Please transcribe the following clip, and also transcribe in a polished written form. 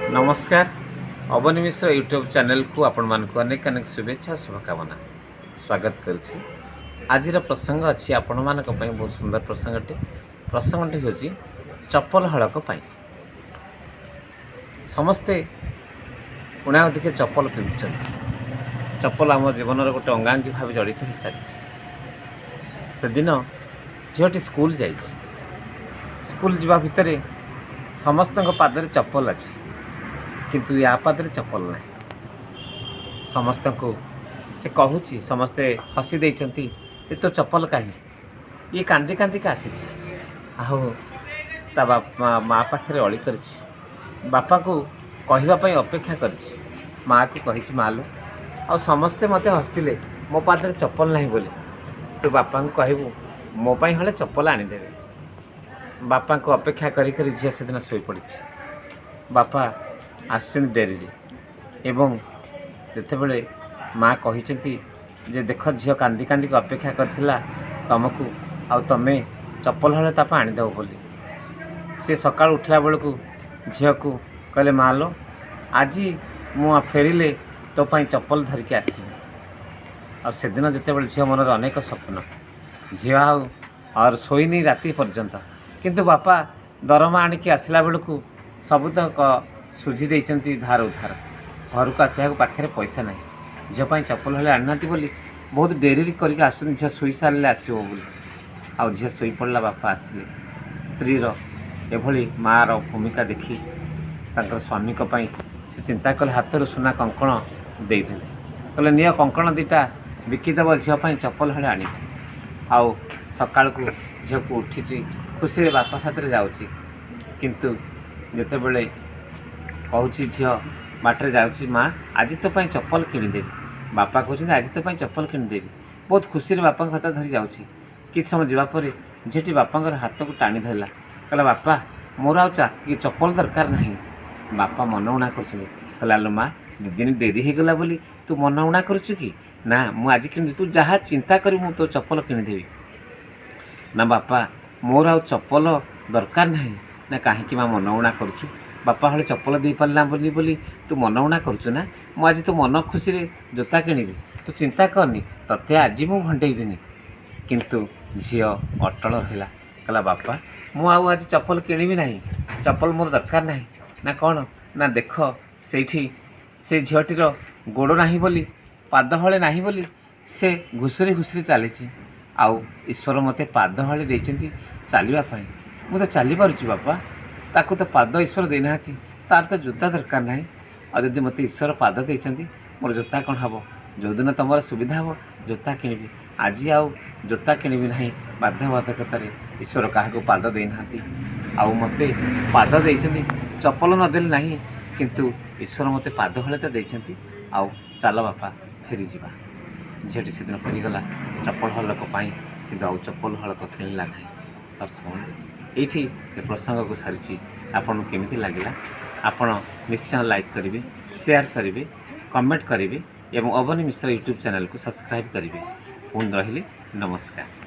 ନମସ୍କାର, ଅବନୀ ମିଶ୍ର ୟୁଟ୍ୟୁବ୍ ଚ୍ୟାନେଲକୁ ଆପଣମାନଙ୍କୁ ଅନେକ ଅନେକ ଶୁଭେଚ୍ଛା ଓ ଶୁଭକାମନା ସ୍ୱାଗତ କରୁଛି। ଆଜିର ପ୍ରସଙ୍ଗ ଅଛି ଆପଣମାନଙ୍କ ପାଇଁ ବହୁତ ସୁନ୍ଦର ପ୍ରସଙ୍ଗଟି। ପ୍ରସଙ୍ଗଟି ହେଉଛି ଚପଲ ହଳକ ପାଇଁ। ସମସ୍ତେ ଊଣା ଅଧିକେ ଚପଲ ପିନ୍ଧୁଛନ୍ତି। ଚପଲ ଆମ ଜୀବନର ଗୋଟେ ଅଙ୍ଗାଙ୍ଗୀ ଭାବେ ଜଡ଼ିତ ହୋଇସାରିଛି। ସେଦିନ ଝିଅଟି ସ୍କୁଲ ଯାଇଛି। ସ୍କୁଲ ଯିବା ଭିତରେ ସମସ୍ତଙ୍କ ପାଦରେ ଚପଲ ଅଛି, କିନ୍ତୁ ୟା ପାଦରେ ଚପଲ ନାହିଁ। ସମସ୍ତଙ୍କୁ ସେ କହୁଛି, ସମସ୍ତେ ହସି ଦେଇଛନ୍ତି ଯେ ତୋ ଚପଲ କାହିଁ? ଇଏ କାନ୍ଦି କାନ୍ଦିକା ଆସିଛି ଆଉ ତା ବାପା ମା ପାଖରେ ଅଳି କରିଛି। ବାପାକୁ କହିବା ପାଇଁ ଅପେକ୍ଷା କରିଛି। ମାଆକୁ କହିଛି, "ମାଲୋ, ଆଉ ସମସ୍ତେ ମୋତେ ହସିଲେ ମୋ ପାଦରେ ଚପଲ ନାହିଁ ବୋଲି। ତୁ ବାପାଙ୍କୁ କହିବୁ, ମୋ ପାଇଁ ହଳେ ଚପଲ ଆଣିଦେବେ।" ବାପାଙ୍କୁ ଅପେକ୍ଷା କରି କରି ଝିଅ ସେଦିନ ଶୋଇପଡ଼ିଛି। ବାପା ଆସିଛନ୍ତି ଡେରିରେ ଏବଂ ଯେତେବେଳେ ମା କହିଛନ୍ତି ଯେ ଦେଖ, ଝିଅ କାନ୍ଦି କାନ୍ଦିକି ଅପେକ୍ଷା କରିଥିଲା ତମକୁ ଆଉ ତମେ ଚପଲ ହଳେ ତା ପାଇଁ ଆଣିଦେବ ବୋଲି। ସେ ସକାଳୁ ଉଠିଲା ବେଳକୁ ଝିଅକୁ କହିଲେ, "ମା ଲୋ, ଆଜି ମୁଁ ଫେରିଲେ ତୋ ପାଇଁ ଚପଲ ଧରିକି ଆସିବି।" ଆଉ ସେଦିନ ଯେତେବେଳେ ଝିଅ ମନରେ ଅନେକ ସ୍ୱପ୍ନ, ଝିଅ ଆଉ ଶୋଇନି ରାତି ପର୍ଯ୍ୟନ୍ତ। କିନ୍ତୁ ବାପା ଦରମା ଆଣିକି ଆସିଲା ବେଳକୁ ସବୁତକ ସୁଝି ଦେଇଛନ୍ତି ଧାର ଉଧାର। ଘରକୁ ଆସିବାକୁ ପାଖରେ ପଇସା ନାହିଁ। ଝିଅ ପାଇଁ ଚପଲ ହଳେ ଆଣିନାହାନ୍ତି ବୋଲି ବହୁତ ଡେରି କରିକି ଆସୁଛନ୍ତି, ଝିଅ ଶୋଇ ସାରିଲେ ଆସିବ ବୋଲି। ଆଉ ଝିଅ ଶୋଇପଡ଼ିଲା, ବାପା ଆସିଲେ। ସ୍ତ୍ରୀର ଏଭଳି ମାଆର ଭୂମିକା ଦେଖି ତାଙ୍କର ସ୍ୱାମୀଙ୍କ ପାଇଁ ସେ ଚିନ୍ତା କଲେ। ହାତରୁ ସୁନା କଙ୍କଣ ଦେଇଦେଲେ। କହିଲେ, "ନିଅ, କଙ୍କଣ ଦୁଇଟା ବିକିଦେବ, ଝିଅ ପାଇଁ ଚପଲ ହଳେ ଆଣିବ।" ଆଉ ସକାଳକୁ ଝିଅକୁ ଉଠିଛି, ଖୁସିରେ ବାପା ସାଥିରେ ଯାଉଛି। କିନ୍ତୁ ଯେତେବେଳେ କହୁଛି ଝିଅ ବାଟରେ ଯାଉଛି, "ମା, ଆଜି ତୋ ପାଇଁ ଚପଲ କିଣିଦେବି।" ବାପା କହୁଛନ୍ତି, "ଆଜି ତୋ ପାଇଁ ଚପଲ କିଣିଦେବି।" ବହୁତ ଖୁସିରେ ବାପାଙ୍କ ହାତ ଧରି ଯାଉଛି। କିଛି ସମୟ ଯିବା ପରେ ଝିଅଟି ବାପାଙ୍କର ହାତକୁ ଟାଣି ଧରିଲା। କହିଲା, "ବାପା, ମୋର ଆଉ ଚପଲ ଦରକାର ନାହିଁ।" ବାପା ମନ ଉଣା କରୁଛନ୍ତି। କହିଲା, "ଆଲୋ ମା, 2 ଦିନ ଡେରି ହେଇଗଲା ବୋଲି ତୁ ମନ ଉଣା କରୁଛୁ କି? ନା, ମୁଁ ଆଜି କିଣିଦେବି। ତୁ ଯାହା ଚିନ୍ତା କରିବୁ, ମୁଁ ତୋ ଚପଲ କିଣିଦେବି।" "ନା ବାପା, ମୋର ଆଉ ଚପଲ ଦରକାର ନାହିଁ।" "ନା, କାହିଁକି ମା ମନ ଉଣା କରୁଛୁ? ବାପା ହଳେ ଚପଲ ଦେଇପାରିଲା ବୋଲି ତୁ ମନ ଉଣା କରୁଛୁ ନା? ମୁଁ ଆଜି ତୋ ମନ ଖୁସିରେ ଜୋତା କିଣିବି। ତୁ ଚିନ୍ତା କରନି, ତତେ ଆଜି ମୁଁ ଭଣ୍ଡେଇବିନି।" କିନ୍ତୁ ଝିଅ ଅଟଳ ରହିଲା। କହିଲା, "ବାପା, ମୁଁ ଆଉ ଆଜି ଚପଲ କିଣିବି ନାହିଁ। ଚପଲ ମୋର ଦରକାର ନାହିଁ।" "ନା, କ'ଣ?" "ନା, ଦେଖ, ସେଇଠି ସେ ଝିଅଟିର ଗୋଡ଼ ନାହିଁ ବୋଲି, ପାଦ ହଳେ ନାହିଁ ବୋଲି ସେ ଘୁଷୁରି ଘୁଷୁରି ଚାଲିଛି। ଆଉ ଈଶ୍ୱର ମୋତେ ପାଦ ହଳେ ଦେଇଛନ୍ତି ଚାଲିବା ପାଇଁ। ମୁଁ ତ ଚାଲିପାରୁଛି ବାପା। ତାକୁ ତ ପାଦ ଈଶ୍ୱର ଦେଇନାହାନ୍ତି। ତାର ତ ଜୋତା ଦରକାର ନାହିଁ। ଆଉ ଯଦି ମୋତେ ଈଶ୍ୱର ପାଦ ଦେଇଛନ୍ତି, ମୋର ଜୋତା କ'ଣ ହେବ? ଯେଉଁଦିନ ତୁମର ସୁବିଧା ହେବ, ଜୋତା କିଣିବି। ଆଜି ଆଉ ଜୋତା କିଣିବି ନାହିଁ।" ବାଧ୍ୟବାଧକତାରେ ଈଶ୍ୱର କାହାକୁ ପାଦ ଦେଇନାହାନ୍ତି। ଆଉ ମୋତେ ପାଦ ଦେଇଛନ୍ତି, ଚପଲ ନଦେଲେ ନାହିଁ, କିନ୍ତୁ ଈଶ୍ୱର ମୋତେ ପାଦ ହଳେ ତ ଦେଇଛନ୍ତି। ଆଉ ଚାଲ ବାପା, ଫେରିଯିବା। ଝିଅଟି ସେଦିନ ଫେରିଗଲା ଚପଲ ହଳକ ପାଇଁ, କିନ୍ତୁ ଆଉ ଚପଲ ହଳକ କିଣିଲା ନାହିଁ। ଦର୍ଶକ ବନ୍ଧୁ, ଏଇଠି ଏ ପ୍ରସଙ୍ଗକୁ ସାରିଛି। ଆପଣଙ୍କୁ କେମିତି ଲାଗିଲା? ଆପଣ ନିଶ୍ଚୟ ଲାଇକ୍ କରିବେ, ସେୟାର କରିବେ, କମେଣ୍ଟ କରିବେ ଏବଂ ଅବନୀ ମିଶ୍ର ୟୁଟ୍ୟୁବ୍ ଚ୍ୟାନେଲକୁ ସବସ୍କ୍ରାଇବ୍ କରିବେ। ପୁଣି ରହିଲି, ନମସ୍କାର।